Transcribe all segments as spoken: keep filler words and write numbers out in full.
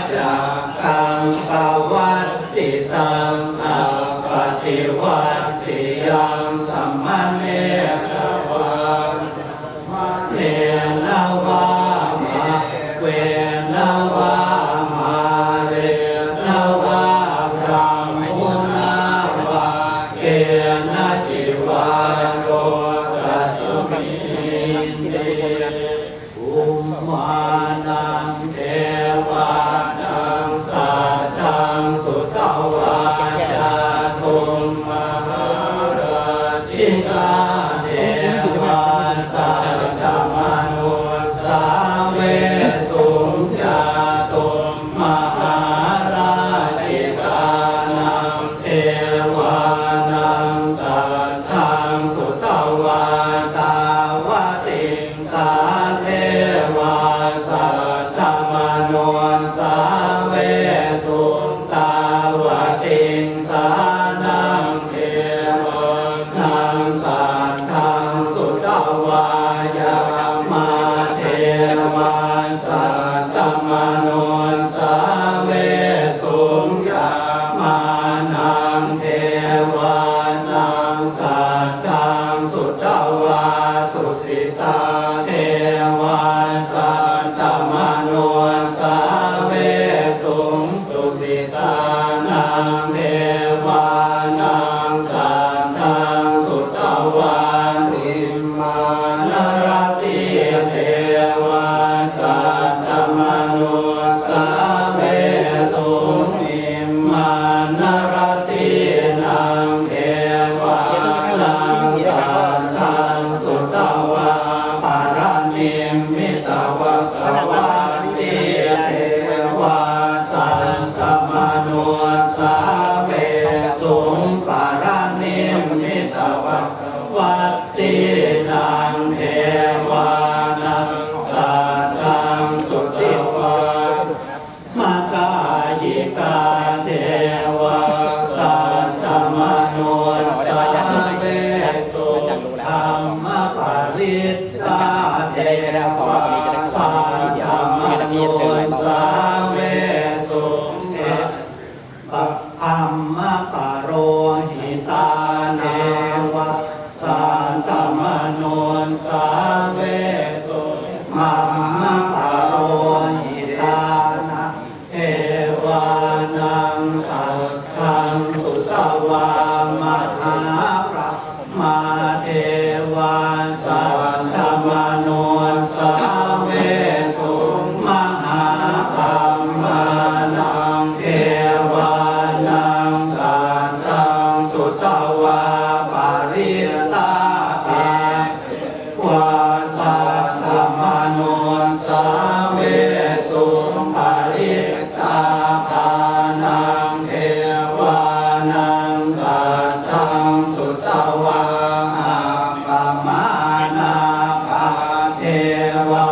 cakkaṃ pavattitaṃ appaṭivattiyaṃ samaṇena vā brāhmaṇena vā mārena vā mārena vā brahmunā vā kenaci vā lokasminti. Bhummānaṃ devānaṃ saddaṃ sutvā cātummahārājikā devā saddamanussāvesuṃ. Cātummahārājikānaṃ devānaṃ saddaṃ sutvā tāvatiṃ sā devā saddamanussāvesuṃ. Tāvatiṃsānaṃ devānaṃ saddaṃ sutvā yāmā devā saddamanussāvesuṃ. Yāmānaṃ devānaṃ saddaṃ sutvā tusitā devā saddamanussāvesuṃ. Tusitānaṃ devānaṃ saddaṃ sutvā nimmānaratī devā saddamanussāvesuṃ. Nimmānaratīnaṃ devānaṃ saddaṃ sutvā paranimmitavasavattī devā saddamanussāvesuṃ. Paranimmitavasavattī naṃ devānaṃ saddaṃ sutvā makāyikā devā saddamanussāvesuṃ. Dhammaparittā devā saddamanussāvesuṃ. Brahmapurohitā devā saddamanussāvesuṃ. Brahmapurohitānaṃ devānaṃ saddaṃ sutvā mahābrahmā devā saddamanussāvesuṃ. Mahābrahmānaṃ devānaṃ saddaṃ sutvā parittābhā devā saddamanussāvesuṃ. Parittābhānaṃ devānaṃ saddaṃ sutvā appamāṇābhā devā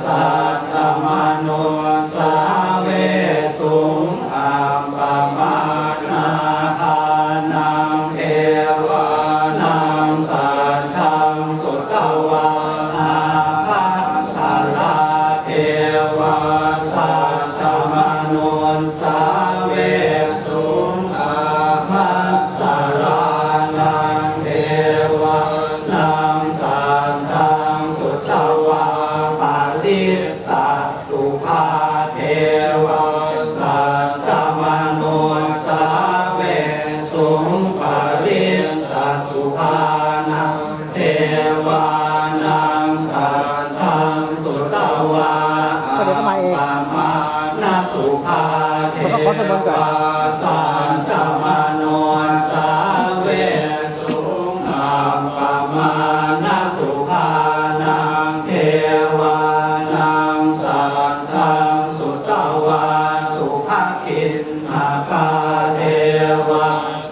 saddamanussāvesuṃ. Appamāṇābhānaṃ devānaṃ saddaṃ sutvā ābhassarā devā saddamanussāvesuṃ. Ābhassarānaṃ devānaṃ saddaṃ sutvā paritta subhā devā saddamanussāvesuṃ. Parittasubhānaṃ devānaṃ saddaṃ sutvā appamāṇasubhā devā saddamanussāvesuṃ. Appamāṇasubhānaṃ devānaṃ saddaṃ sutvā subhakiṇhakā devā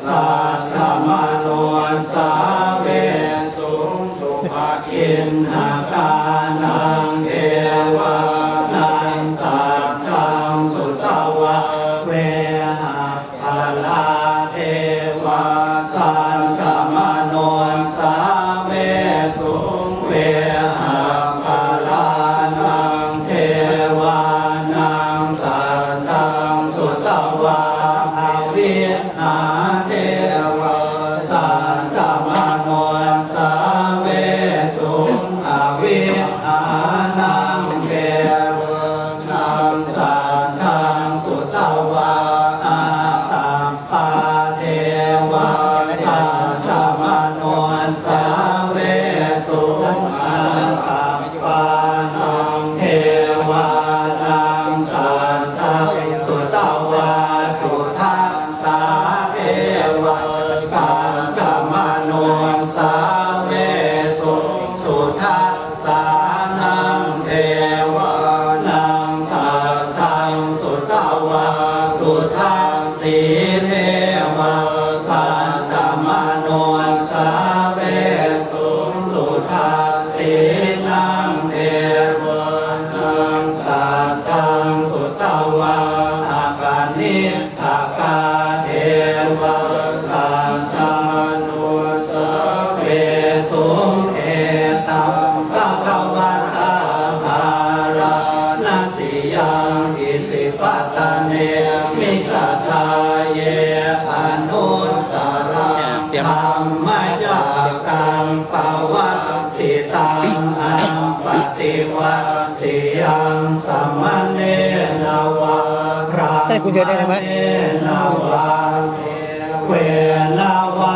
saddamanussāvesuṃ. Subhakiṇhakānaṃ devānaṃ saddaṃ sutvā veha vā sudassīneva saddamanussāvesuṃ. Sudassīnaṃ devānaṃ saddaṃ sutvā akaniṭṭhakā devā saddamanussāvesuṃ. Etaṃ bhagavatā bārāṇasiyaṃ isipatane migadāye anuttaraṃ dhammacakkaṃ pavattitaṃ appaṭivattiyaṃ samaṇena vā ให้คุณเดินได้ไหม brāhmaṇena vā devena vā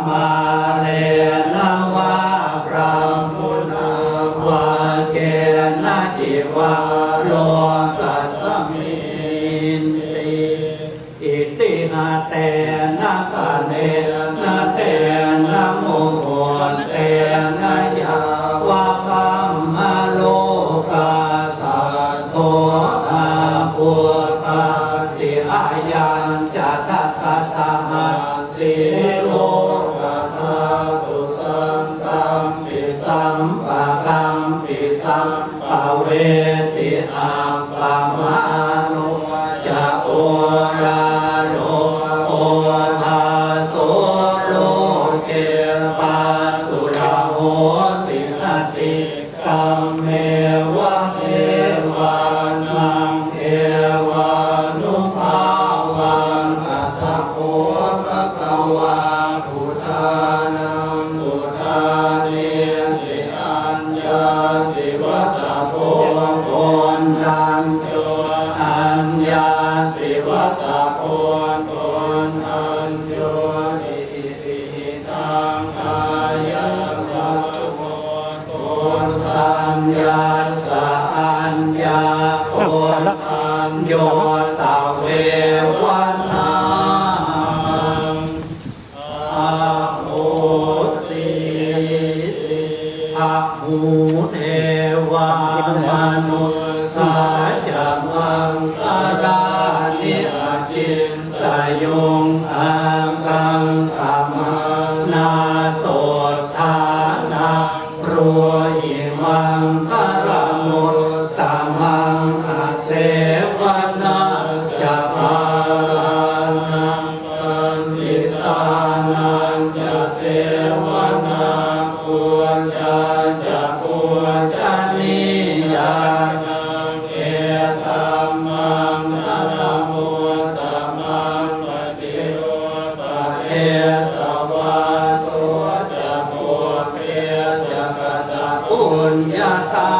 mārena vā brahmunā vā kenaci vā lokasminti. Itiha tena khaṇena tena muhuttena yāva brahmalokā saddo abbhuggacchi. Ayañca dasasahassī lokadhātu saṅkampi sampakampi sam pavedhi. Appamāṇo ca oḷāro obhāso loke pāturahosi atikkammeva devānaṃ devānubhāvaṃ. Atha kho bhagavā udānaṃ udānesi: Aññāsi vata bho koṇḍañño, aññāsi vata bho koṇḍaññoti. Itihidaṃ āyasmato koṇḍaññassa aññākoṇḍañño tveva naṃ ahosīti. Bahū devā manussā ca maṅgalāni acintayuṃ, ākaṅkhamānā sotthānaṃ brūhi maṅgalamuttamaṃ. Asevanā ca bālānaṃ paṇḍitānañca sevanā, pūjā ca pūjanīyānaṃ etammaṅgalamuttamaṃ. Paṭirūpadesavāso ca pubbe ca katapuññatā,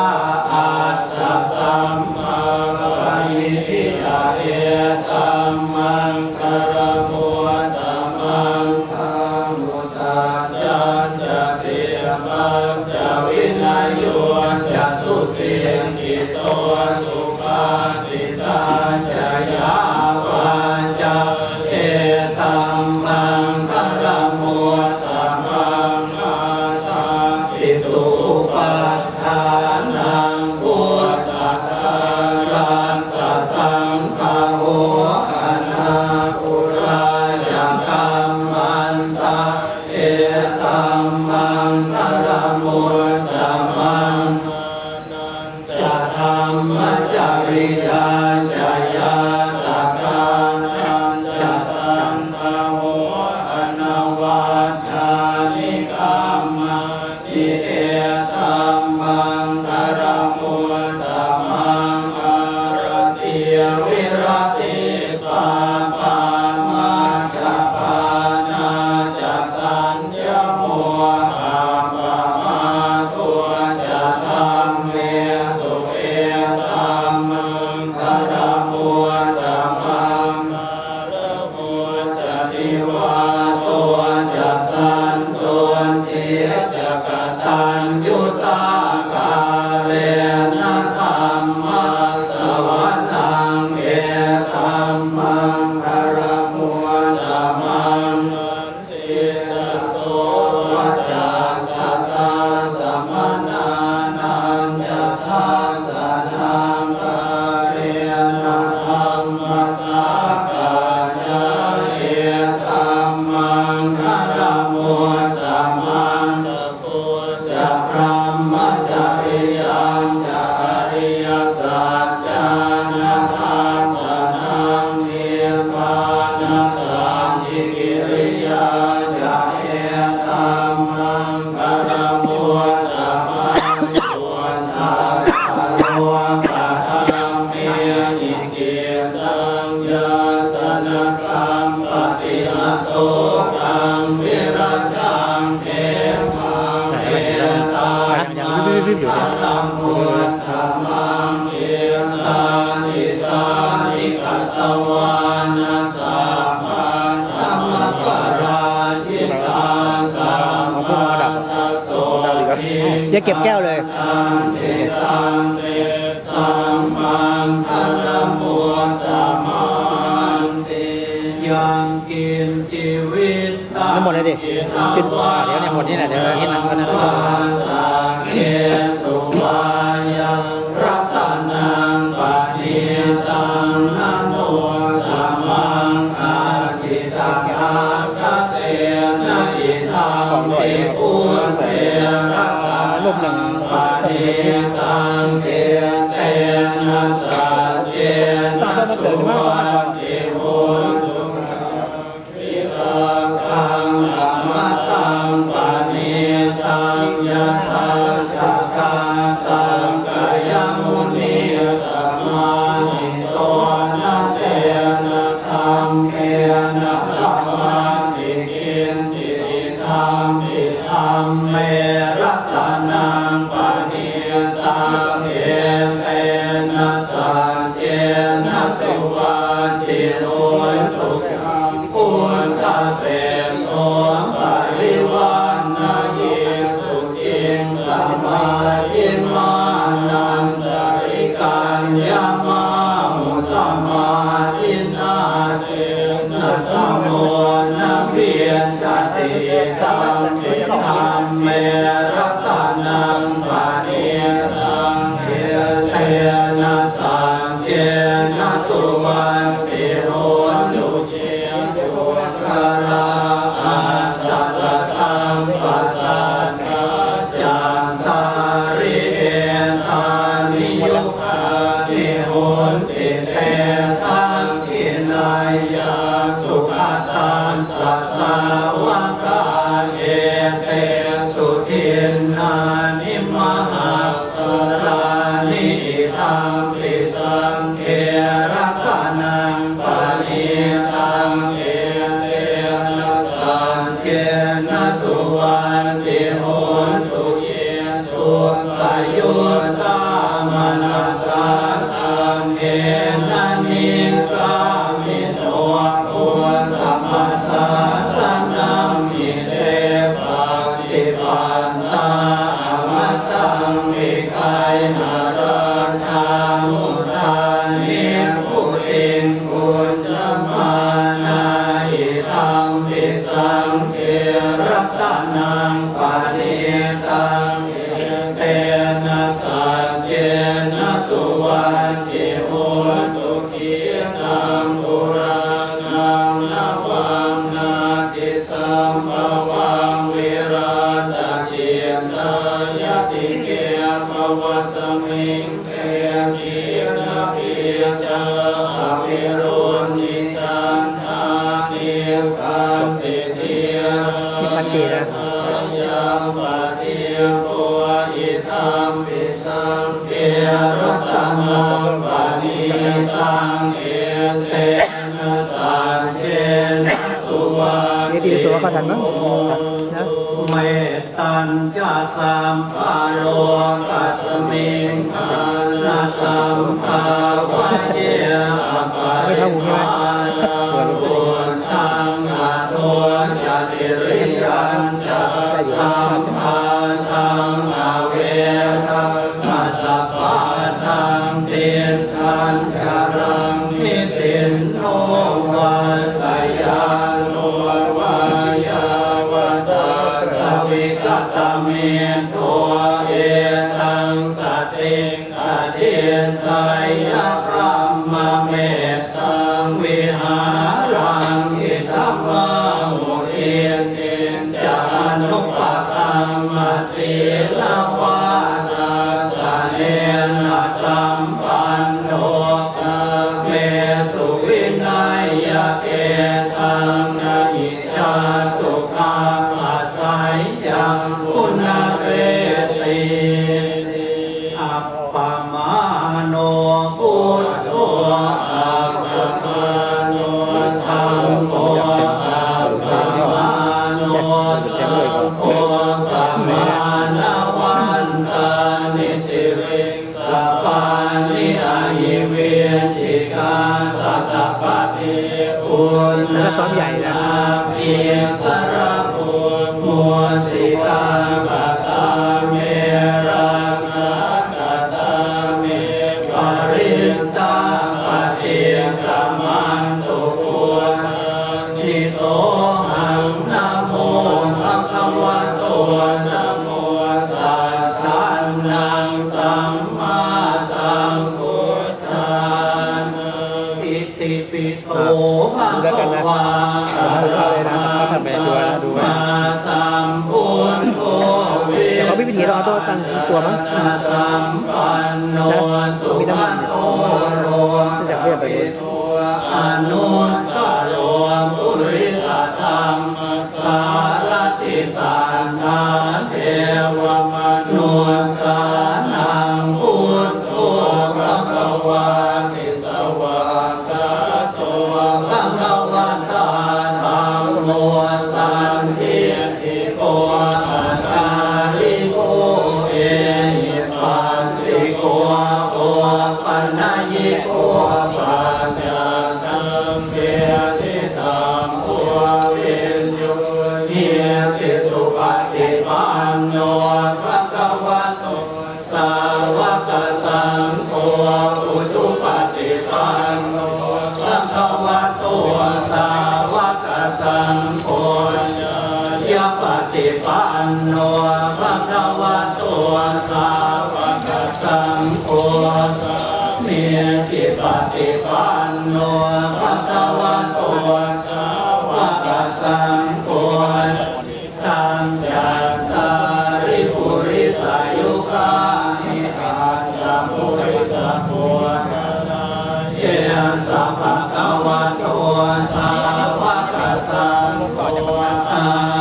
attasammāpaṇidhi ca etammaṅgalamuttamaṃ. Bāhusaccañca sippañca vinayo ca susikkhito, subhāsitā ca yā vācā etammaṅgalamuttamaṃ. Mātāpitu upaṭṭhānaṃ puttadārassa saṅgaho, anākulā ca kammantā etammaṅgalamuttamaṃ. Dānañca dhammacariyā ca ñātakānañca saṅgaho, anavajjāni kammāni etammaṅgalamuttamaṃ. Āratī viratī pāpā majjapānā ca sañ ñamo appamādo ca dhammesu etammaṅgalamuttamaṃ. Gāravo ca nivāto ca santuṭṭhī ca kataññutā kālena dhammassavanaṃ etammaṅ Yassa na kampati na sokaṃ virajaṃ khemaṃ. ยังรีบๆอยู่เลย Etaṃ buddhamuttamaṃ etādisāni katvāna sabbatthamaparājitā sabbattha sotthiṃ gacchanti. เดี๋ยวเก็บแก้วเลย Etaṃ maṅgalamuttamanti. Yaṅkiñci vittaṃ น้ำมนต์เลยดิ idha ขึ้น อ่า เดี๋ยวเนี่ย หมดนี่แหละ เดี๋ยวนิดนึงก็ได้ vā saggesu vā yaṃ ratanaṃ paṇītaṃ na no samaṃ atthi tathāgatena idampi buddhe อ่า รูปหนึ่ง ratanaṃ paṇītaṃ etena saccena suvatthi hotu. Virajaṃ amataṃ paṇītaṃ yadajjhagā sakyamunī samāhito na tena dhammena samatthi kiñci idampi dhamme ratanaṃ paṇītaṃ etena saccena suvatthi hotu. Buddhaseṭṭho parivaṇṇayī suciṃ samādhimānantarikaññamāhu samādhinā tena samo na vijjati idampi dhamme ratanaṃ paṇītaṃ etena saccena suvatthi hotu. Puggalā aṭṭha sataṃ pasatthā cattāri etāni yugāni honti te dakkhiṇeyyā sugatassa sāvakā etesu dinnāni maha phalāni idampi saṅghe ratanaṃ paṇītaṃ etena saccena suvatthi hotu. Ye suppayuttā manasā daḷhena nikkāmi no buddhamasāsanamhi te pattipattā amataṃ vigayha laddhā mudhā nibbutiṃ bhuñjamānā idampi saṅghe ratanaṃ paṇītaṃ etena saccena suvatthi hotu. Khīṇaṃ purāṇaṃ navaṃ natthi sambhavaṃ virattacittāyatike bhavasmiṃ te khīṇabījā avirūḷhichandā nibbanti dhīrā นี่พันปีนะ yappatiko idampi saṅghe ratanaṃ paṇītaṃ etena saccena suvatthi นี่ที่รู้สึกว่าเขาทันมั้งนะ mettañca sabbalokasmiṃ ānasambhāvaye aparimāṇaṃ uddhaṃ adho ca tiriyañca asambādhaṃ averaṃ asapattaṃ tiṭṭhañcaraṃ nisinno vā sayāno vā yāvatassa vigatamiddho etaṃ satiṃ adhiṭṭheyya brahmametaṃ vihāraṃ idhamāhu. Diṭṭhiñca anupagamma sīlavā dassanena sampanno kāmesu vineyya gedhaṃ na hi jātu gabbhaseyyaṃ punaretīti. Appamāṇo buddho agga ก็ซ้อมใหญ่นะ Pūjanaṃ ābhisaraṇamūsikā katā me rakkhā katā me parittā paṭikkamantu bhūtā ni sohaṃ. Namo bhagavato, namo sattannaṃ sammāsambuddhānaṃ. Itipi so อ่ะ ดูแล้วกันนะ bhagavā อ่ะ arahaṃ ดูแล้วกันนะ sammāsambuddho แต่เขาไม่พิธีเราเอาตัวตั้งตัวมั้ง vijjāsampanno นะ มีน้ำมัน sugato น่าจะเรียกไปหมด lokavidū anuttaro purisadammasārathi satthā devamanussānaṃ buddho bhagavāti. Svākkhāto bhagavatā dhammo sandiṭṭhiko akāliko ehipassiko opanayiko paccattaṃ veditabbo viññūhīti. Supaṭipanno bhagavato sāvakasaṅgho, ujupaṭipanno bhagavato sāvakasaṅgho, ñāyapaṭipanno bhagavato sāvakasaṅgho, sāmīcipaṭipanno bhagavato sāvakasaṅgho, yadidaṃ cattāri purisayugāni aṭṭha purisapuggalā, esa bhagavato sāvakasaṅgho,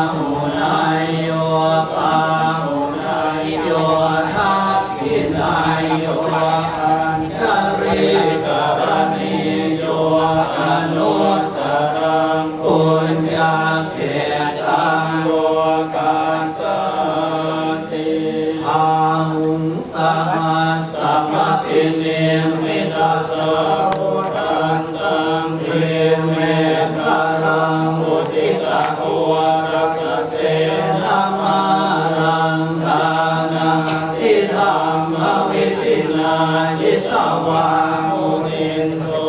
āhuneyyo pāhuneyyo dakkhiṇeyyo añjalikaraṇīyo anuttaraṃ puññakkhettaṃ lokassāti. Bāhuṃ sahassamabhinimmitasāvudhantaṃ, grīmekhalaṃ uditaghorasasenamāraṃ, dānādidhammavidhinā jitavā munindo,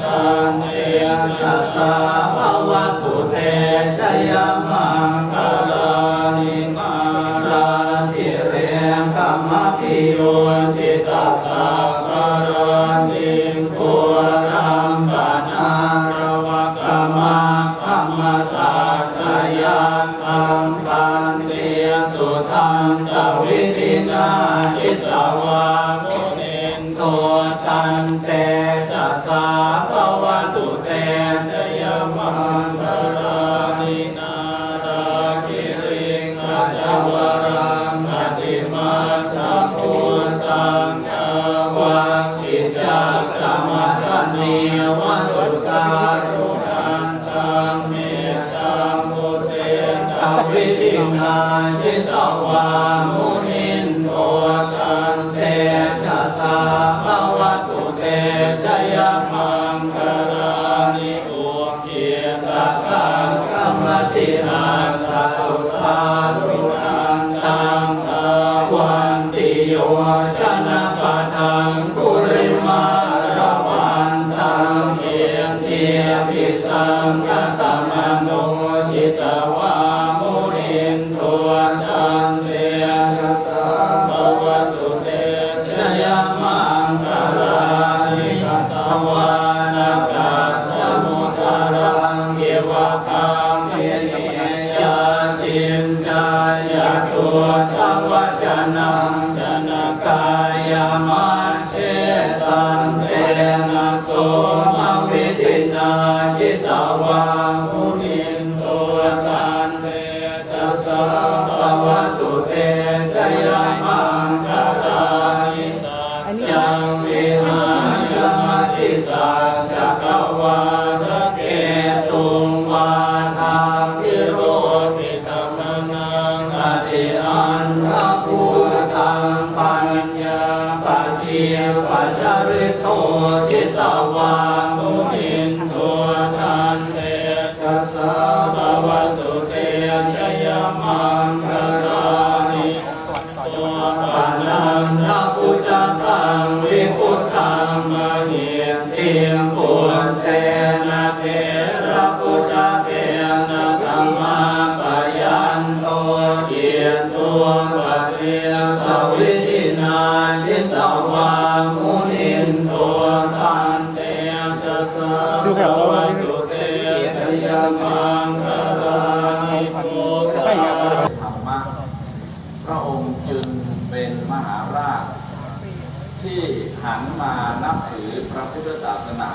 tantejasā bhavatu te jayamaṅgalāni. Mārātirekamabhiyujjhitasabbarattiṃ, ghorampanāḷavakamakkhamathaddhayakkhaṃ, khantīsudantavidhinā jitavā munindo, tantejasā bhavatu te jayamaṅgalāni. Nāḷāgiriṃ gajavaraṃ atimattabhūtaṃ, dāvaggicakkamasanīva sudāruṇantaṃ, mettambusekavidhinā jitavā munindo, tantejasā bhavatu te jayamaṅgalāni. Ukkhittakhaggamatihatthasudāruṇantaṃ, dhāvantiyojanapathaṅgulimālavantaṃ, iddhībhisaṅkhatamano jitavā munindo, tantejasā bhavatu te jayamaṅgalāni. Katvāna kaṭṭhamudaraṃ iva gabbhinīyā, ciñcāya duṭṭhavacanaṃ janakāyamajjhe, santena somavidhinā jitavā Paṭisavidhinā jitavā munindo, tantejasā bhavatu te jayamaṅgalāni. ธรรมะ พระองค์จึงเป็นมหาราชที่หันมานับถือพระพุทธศาสนา